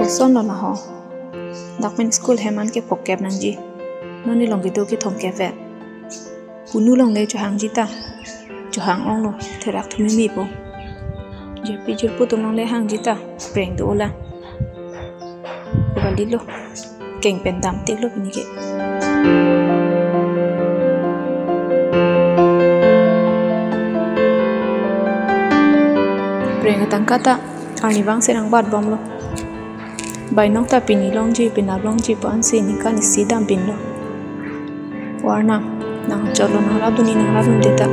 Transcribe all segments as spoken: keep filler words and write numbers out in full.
Kosonlo laho. Dak pen school hem an ke phokep nangji. Non nelong kedo ke thomkep vet. Punu longle chohangji ta. Chohang onglo, therak thumimi po. Jirpi jirpo atum longle hangji ta. Preng do ola. Balilo. Keng pen damteklo pini ke. Preng atangka ta arnivang se nangbat bomlo. Bainong ta pini longji, penap longji pu ansi ningkan isi dam pinlo. O Arnam, nang cholo, nang rap dunji, nang rap dunde ta.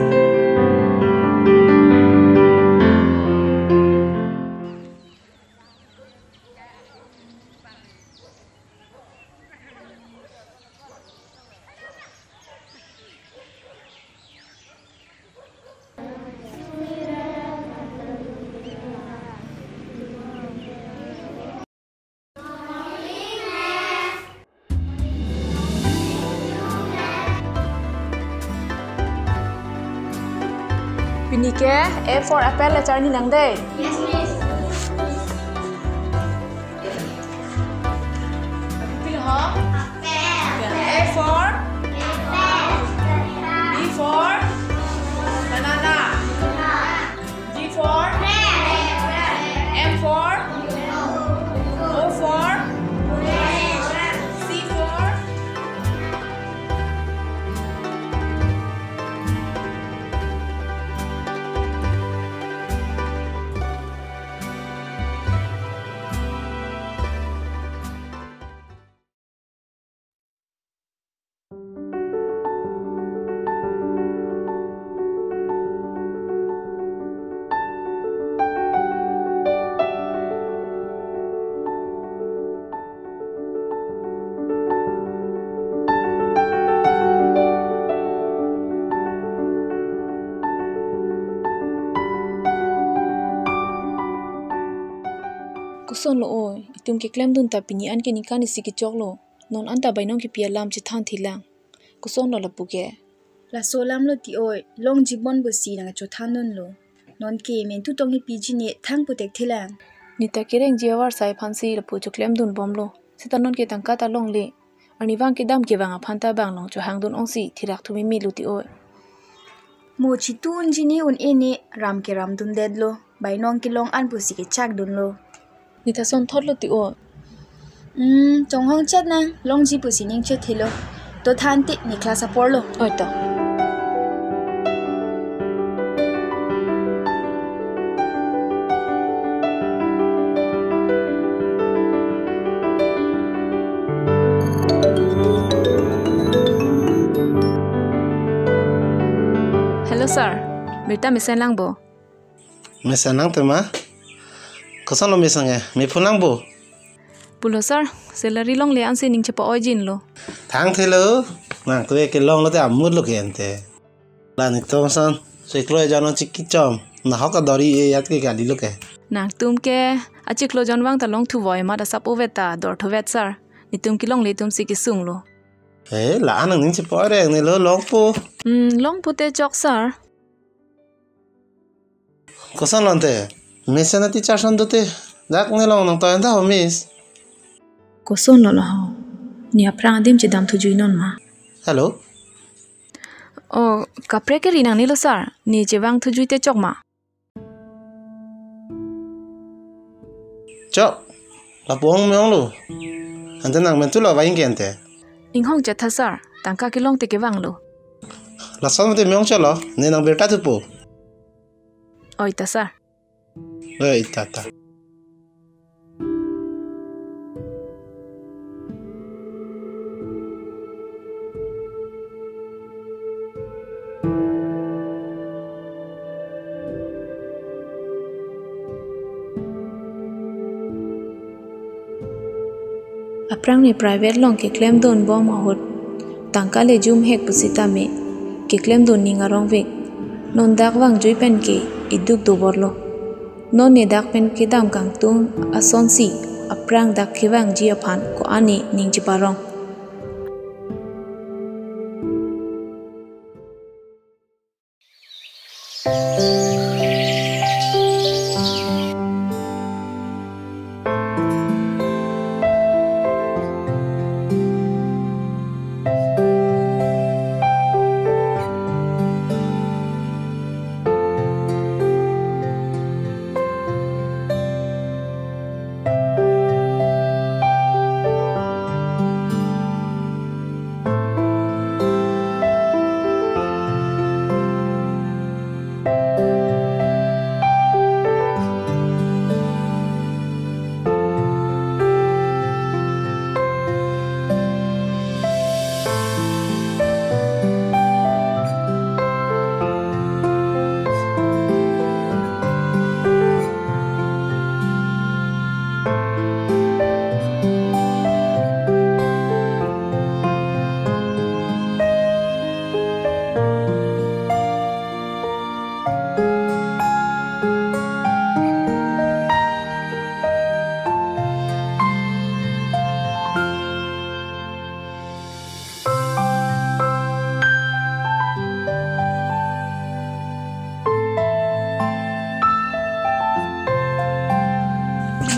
Pini ke A for apple le charni nang dei. Yes, miss. Apple ho? Apple. A for? Apple. B for? Banana. B for? M for? O for? C for? Kosonlo oi, itum keklemdun ta pini an ke ningkan isi kechoklo. Non anta bainong kepi alam chethan thelang. Kosonlo lapu ke? Laso alamlo ti oi, longji bon pusi nangchothandunlo. Non ke mentu tong kepiji ne thang putek thelang. Neta kerengji avarsai aphansi lapu choklemdun bomlo. Seta non ke tangka ta longle. Arnivang kedam kevang aphan ta bang long chohangdun ongsi therak thumimilo ti oi. Mo chitu unji ne un-e ne, ram ke ramdundetlo. Bainong kelong an pusi kechakdunlo. Neta sonthotlo ti oi. Hmm, chonghong chet nang, longji pusi ning chethelo. To than te, ne class aporlo. Oi to. Hello sir, birta mesen langpo. Mesen nang tema? Kosonlo mesen ke? Mephu nangpo? Pulo sir, salary longle ansi ning chepa-oijinlo. Thang thelo, nangtum ke longlo te amutlo ke ante. La ningtong ason, chiklo ejon chiki chom, nahok adori e yat ke kalilo ke. Nangtum ke, achiklo jon vang ta longthu voi mat asap ovet ta dorthuvet sir. Netum kelongle atumsi kesunglo. Eh, la-an nangning chepa-oi reng nelo longpo. Hmm, longpo te chok sir. Kosonlo ante? Mesen a teacher ason dote. Dak nelong nangtoi anta ho miss. Kosonlo laho? Ne aphrang adim chedam thujui non ma? Hello? Oh, kaprek keri nangnelo sir. Ne chevang thujui te chok ma? Chok. Lapu-ong me-onglo. Ante nang mentu lo vaing ke ante. Inghong chetha sir. Tangka kelong te kevanglo. Lason mate me-ong cholo. Ne nang birta thupo. Oi ta sir. Oi ta ta. Aphrang ne private along keklemdun bom ahut tangka le jumhek pusitame keklemdun ning arongvek. Non dak vangjui pen ke iduk doborlo. Non ne dak pen kedam kangtung asonsi aphrang dak kevangji aphan ko-an ne ning cheparong.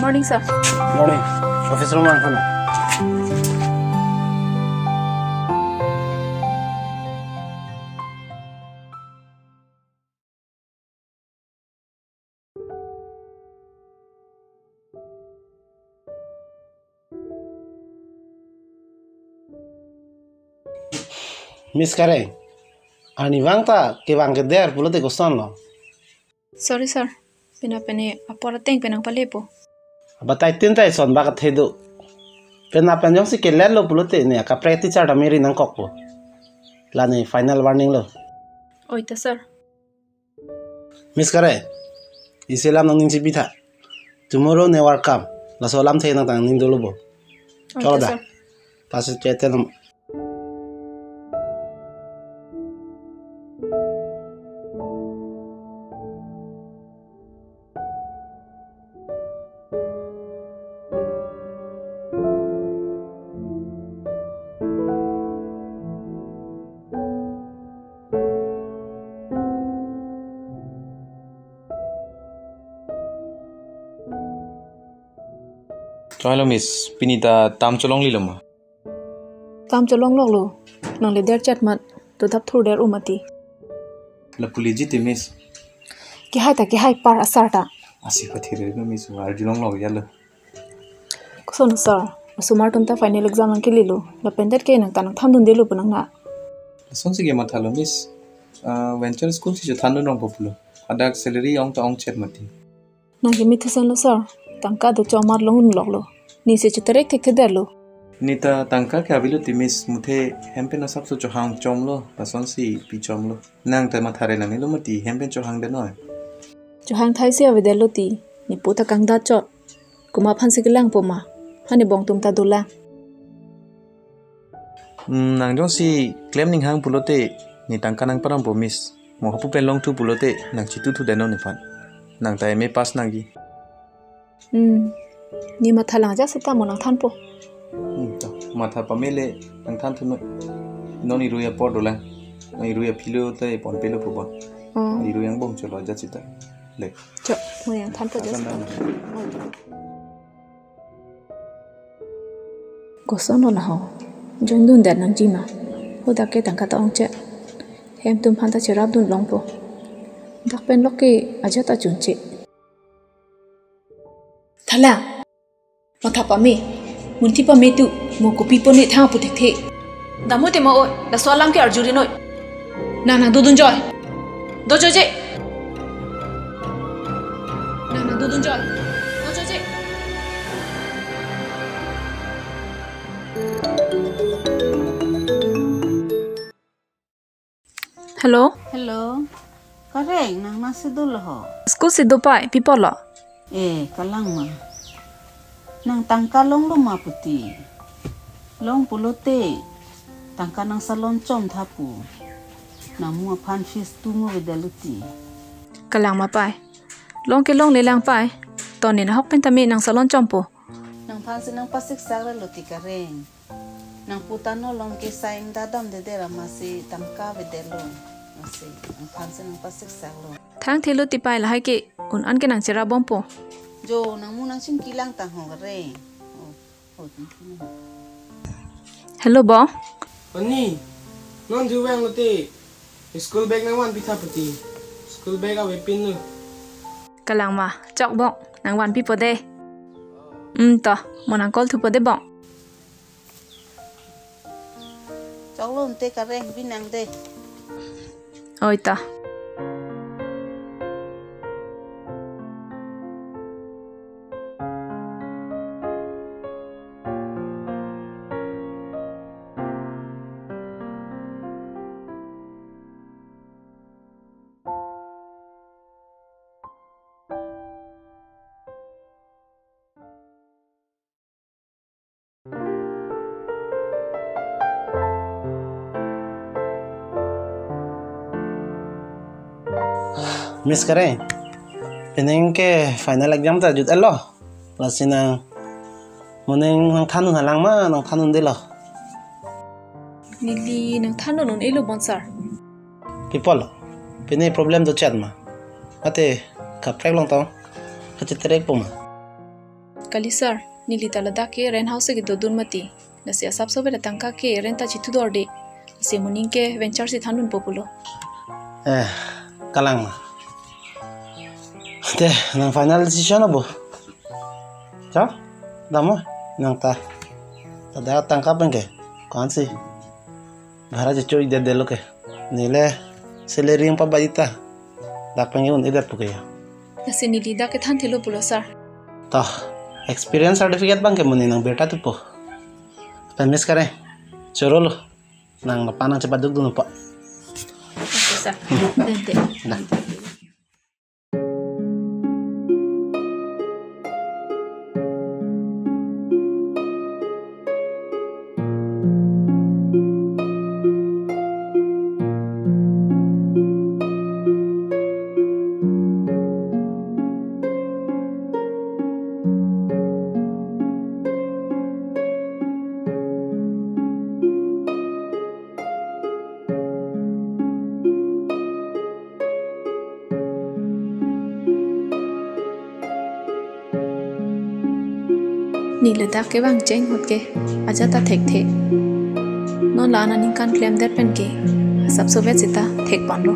Morning, sir. Morning. Office room nangthan. Miss Kareng, arnivang ta kevang keder pulote kosonlo? Sorry, sir. Penap pen apor ateng pen nangpalepo. Batai tin ta eson bak athe do. Penap pen jongsi kelet lo pulote ne akaprek teacher ta meri nangkokpo. La ne final warning lo. Oi ta, sir. Miss Kareng, isi alam nangning chipitha. Tomorrow ne welcome. Laso alamthe nangthan ning dolo bo. Oi ta, sir. Cholo da. Pass it chetelom. Choi lo, miss, pini ta tam cholonglelo ma? Tam cholongloklo. Nangli derchet mat, to dap thurder u mati. La puliji ti, miss. Kehai ta kehai, par asar ta. Asi pathir lo, miss, arjulonglok ya lo. Koson sir, osomar atum ta final exam nangkelelo. Lapen det ke nangta nangthandundelo pu nang na. Lasonsi ke mathalo, miss. Ah, venture school si chethandun rong populo. Hadak salary ong ta ongchet mati. Nang kimi thusen lo, sir. Tangka do chomar longdunloklo. Nisi cheterek thekthedetlo. Ne ta tangka ke avelo ti, miss, muthe hem pen asapso chohang chomlo, lasonsi pi chomlo. Nang ta mathare nangnelo mati, hem pen chohang denoi. Chohang thaisi avedetlo ti, ne pu ta kangdat chot. Komat aphansi kelangpo ma? Hani bong atum ta dolang. Hmm, nang jongsi klem ning hang pulote, ne tangka nangparampo, miss. Mo hapu pen longthu pulote, nang chituthu deno nephan. Nang ta M A pass nangji. Hmm. Ne mathalang ajat seta mo nangthanpo. Hmm, to, matha pame le nangthanthunoi. Non irui apor dolang. Non irui aphilo te pon pelo pu bon. Oh. Irui angbong cholo ajat seta. Le. Cho, mo nangthanpo ajat seta. Thandan. Koson lo laho. Jongdundet nangji ma. Hadak ke tangka ta ongchet. Hem atum aphan ta cherapdun longpo. Dak pen lok ke ajat ta chunche. Thala. Matha pame. Munthi pame tu. Mo kopi pon ne thang pu thekthe. Damu te mo oi. Laso alam ke arjurinoi. Nang nangdodun joi. Dojo je. Nang nangdodun joi. Dojo je. Hello. Hello. Kareng, nang masi dolo ho? School si do pai, pi apotlo? Eh, kalang ma. Nang tangka longlo ma puti? Long pulote, tangka nang salon chom tha pu. Nangmu aphan fees tu mo avedetlo ti. Kalang ma pai. Long ke longlelang pai. To ne nahok pen tame nang salon chompo. Nangphansi nang pasiksaklo ti Kareng. Nangpu ta nolong ke sai ingdadamdedet ra masi tangka avedetlo. Masi, nangphansi nang pasiksaklo. Thangthelo ti pai lahai ke, un-an ke nang cherapbompo. Jo, nangmu nang chingki lang tang ho Kareng. Oh, oh, thank you. Hello, bong. Ani, non ju vanglo te. School bag nangvanpi tha puti. School bag avepinlo. Kalang ma, chok bong, nangvanpipo de. Hmm, to, mo nang call thupo de bong. Choklo ante Kareng, bi nang de. Oi ta. Miss Kareng, pining ke final exam ta jut-etlo. Lasi nang moning nangthandun halang ma, nangthandundelo. Neli nangthandun un-elo bon sir. Pi apotlo, pine problem dochet ma? Mate kaprek longtong, kacheterekpo ma? Kali sir, neli ta ladak ke rent house si kedodun mati. Lasi asapso vet atangka ke rent ta chithu dorde. Lasi moning ke venture si thandunpo pulo. Eh, kalang ma. Te, nang final decision abo? Cha? Damo? Nang ta. Tada tangka pen ke. Kon si. Bhara chicho idet detlo ke. Neli salary ang pabai ta. Dak pen un-edet pu ke ya. Lasi neli dak kethan thelo pulo sir. To, experience certificate abang ke moning nang birta thupo. Pen miss kare. Chorolo. Nang lapan nang chepaduk dunpo. Okay, sir. Dente. Dah. Neli ladak kevang cheng ahut ke ajat ta thekthe. Non la-an aningkan klemdet pen ke asapso vet seta thekponlo.